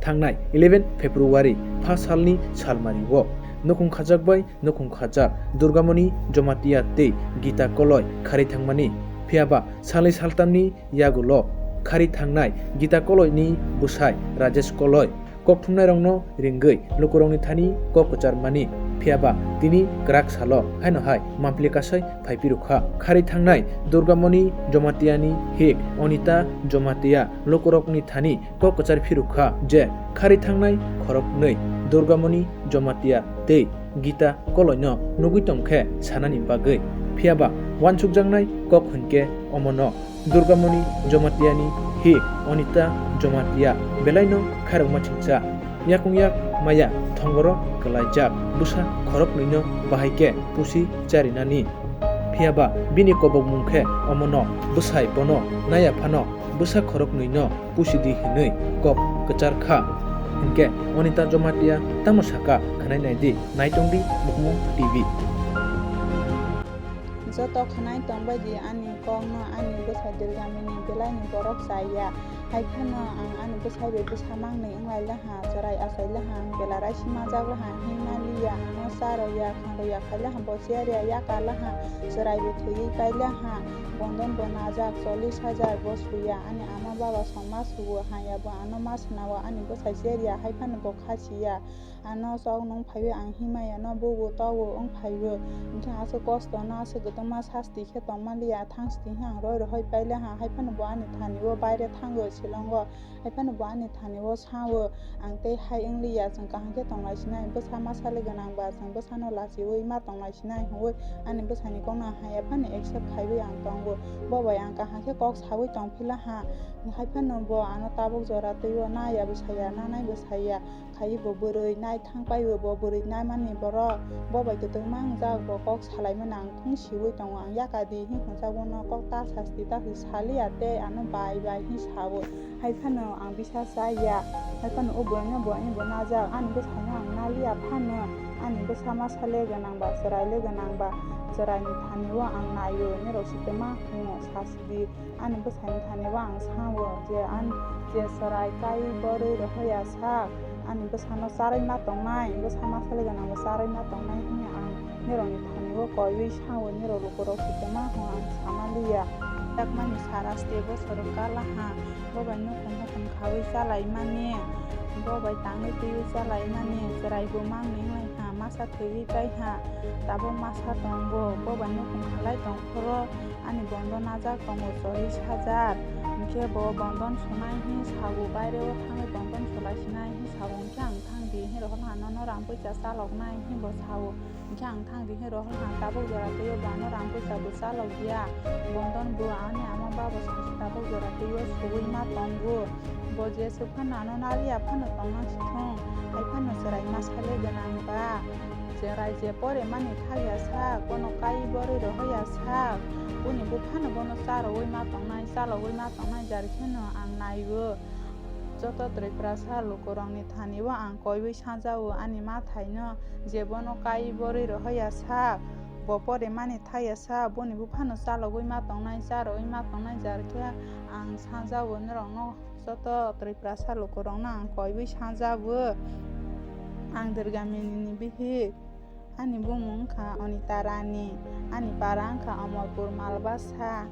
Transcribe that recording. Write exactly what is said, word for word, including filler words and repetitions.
Thangnai eleven February pha salni salmario nukhung khajak bai nukhung khajak Durgamoni Jomatia tei Gita Koloi khari thangmani. Phiyaba salni saltamni yagulo khari thangnai Gita Koloini bwsai Rajesh Koloi kokthumnairokno ringwi lukurokni thani kok kwcharmani. Phiyaba tini kwrak salo haino hai mampli kasai phai phirukha. Khari thangnai Durgamoni Jomatiani hik Onita Jomatia lukurokni thani kok kwchar phirukha je khari thangnai khoroknwi Durgamoni Jomatia tei Gita Koloino nugwi tongkhe sanani bagwi. Phiyaba wansukjaknai kok hwnkhe omono Durgamoni Jomatiani hik Onita Jomatia belaino khairokma chingcha. Yakung yak maya thongoro kwlaijak bwsa khoroknwino bahai khe pusi charinani. Phiyaba bini kobokmung khe omono bwsai bono naiya phano bwsa khoroknwino pusidi hwnwi kok kwchar kha. Hinkhe Onita Jomatia tamo saka khwnai naidi, naitongdi Mukmung T V. Joto khwnai tongbaidi ani kokno, ani bwsai Durgamini belaini borok chaya. Hai phano ang ani bwsai bai bwsa mangni wng lai laha, chwrai achai laha, ang bela raisi majak laha, himma liya, ano cha rwya, kha rwya, khai laha, bo cherya, yaka laha, chwrai bo thwiwi pai laha, bondon bo najak, chollish hajar bo suya, ani ama baba song ma suwo, haya bo ano ma swnao, ani bwsai cherya, hai phano bo kha siya. Ano chok nung phaiwi ang himaya no bugo togo wng phaiwi. Hinkhe aswk kosto no aswk kwtwma sasti khe tongma liya, thang siti khe ang roi rohoi pai laha, hai phano bo ani thani o baire thango, silongo, hai phano bo ani thani o sao, ang tei hai wng liya, chwng kaham khe tong lai sinai, bwsa ma sale gwnang ba, chwng bwsa no lachiwi ma tong lai sinai hwnwi ani bwsani kokno haya phano accept khaiwi ang tongo. Bo bai ang kaham khe kok sawi tong phi laha, hai phano bo ano tabuk jora twiwi naya bwsaya, nanai bwsaya. Khaiwi bo bwrwi nai thang paiwi bo bwrwi naimani borok bo bai kwtwma wngjak, bo kok salaimani ang thung siwi tongo, ang yaka di hwnwi hwnjak bono kok ta sasti ta si saliya tei ano bai bai hwnwi sao. Hai phano ang bisa chaya, hai phano o bwrwino bo ani bo najak, ani bwsaino ang naliya phano ani bwsa ma sale gwnang ba chwrai le gwnang ba chwraini thani o ang naio, norok si kwma hwnwi sasi di. Ani bwsaini thani o ang sao je, an je chwrai kai borwi rohoya sak, ani bwsano charwi ma tongnai, bwsa ma sale gwnang bo charwi ma tongnai hwnwi ang norokni thani o koiwi sao, norok lukurok si kwma hwnwi ang sama liya. Jakmani sara ste bosoro kala ha, bo bai nukhung nukhung khawi chalaimani, bo bai tangwi twiwi chalaimani, chwrai bo mangni wngwi ha, masa thwiwi pai ha, tabuk masa tongo, bo bai nukhung khalai tong phuru. Ani bondon najak tongo chollish hajar. Hinkhe bo bondon sunai hwnwi sao, baire o thangwi bondon sulai sinai hwnwi sao. Hinkhe ang thang di hwnwi rohor hano no rang puisa chalok nai hwnwi bo sao. Hinkhe ang thang di hwnwi rohor ha tabuk jora tei o bo ano rang puisa bo chalok ya. Bondon bo ani ama baba songsi tabuk jora tei o suwi ma tongo. Bo jeswk phano ano naliya phano tongna si thung. Hai phano chwrai ma sale gwnang ba. Chwrai je pore mani thakya sak, bono kai borwi rohoya sak, boni buphano bono cha rwui ma tongnai, cha rwui ma tongnai, jar kheno ang naiwi. Joto Tripurasa lukurokni thani o ang koiwi sajao ani mathaino, je bono kai borwi rohoya sak, bo pore mani thakya sak, boni buphano cha rwui ma tongnai, cha rwui ma tongnai, jar khe ang sajao norokno. Joto Tripurasa lukurokno ang koiwi sajao. Ang Durgamini ni bihik. Ani bumung wngkha Onita Rani. Ani para wngkha Omorpur Malbasa.